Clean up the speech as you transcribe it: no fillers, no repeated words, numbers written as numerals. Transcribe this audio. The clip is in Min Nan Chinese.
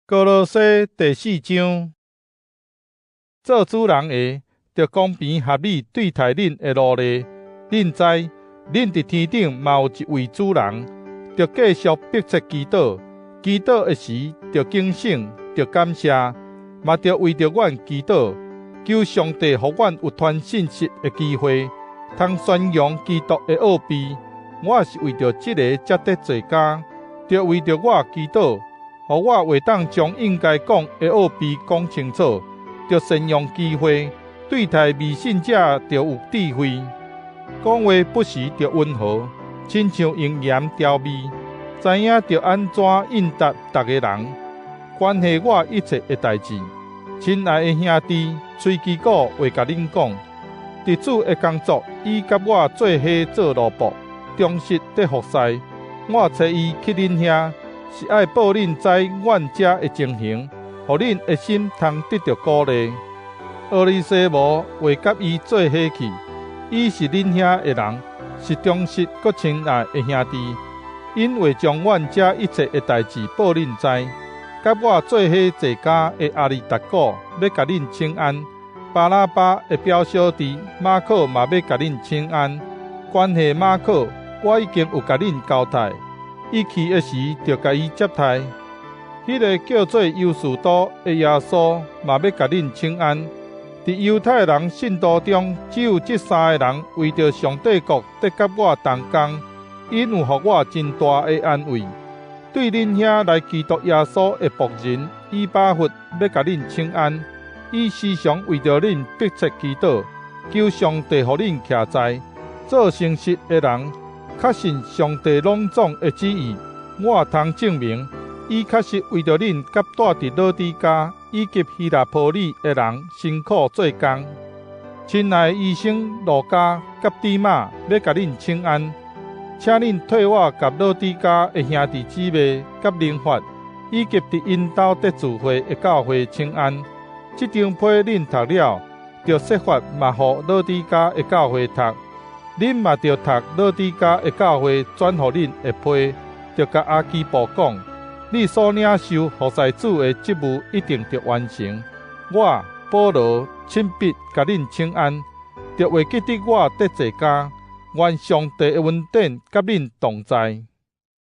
歌羅西第四章，做主人的，著公平合理對待恁的奴隸。恁知，恁佇天頂嘛有一位主人，著繼續迫切祈禱，祈禱的時著警醒，著感謝，嘛著為著阮祈禱，求上帝予阮有傳信息的機會，通宣揚基督的奧秘。我是為著這个才得坐監，著為著我祈禱，予我會當將應該講的奧秘講清楚，著善用機會，對待未信者著有智慧。講話不時著溫和，親像用鹽調味，知影著按怎應答逐個人。關係我一切的代誌，親愛的兄弟，崔基古話共恁講，佇主的工作，伊佮我做伙做奴僕，忠實咧服侍。我差伊去恁遐，是愛報恁知阮遮的情形，予恁的心通得著鼓勵。厄尼西摩會佮伊做伙去，伊是恁遐的人，是忠實閣親愛的兄弟。𪜶會將阮遮一切的代誌報恁知。佮我做伙坐監的阿里達古欲共恁請安，巴拿巴的表小弟馬可嘛欲共恁請安。關係馬可，我已經有共恁交代。伊去的時，著共伊接待。彼个叫做猶士都的耶穌嘛欲共恁請安。佇猶太人信徒中，只有這三个人為著上帝國得佮我同工，𪜶有予我真大的安慰。對恁遐來基督耶穌的僕人以巴弗欲共恁請安。伊時常為著恁迫切祈禱，求上帝予恁徛在，做誠實的人。確信上帝攏總的旨意，我通證明，伊確實為著恁佮蹛佇老底嘉以及希拉波里的人辛苦做工。親愛的醫生路加佮底馬欲共恁請安，請恁替我佮老底嘉的兄弟姊妹佮寧法，以及佇𪜶兜得聚會的教會請安。這張批恁讀了，著設法嘛予老底嘉的教會讀。恁嘛著讀老底嘉的教會轉予恁的批，著共阿基布講：你所領受服侍主的職務一定著完成。我保羅親筆共恁請安，著會記得我得坐監，願上帝的恩典佮恁同在。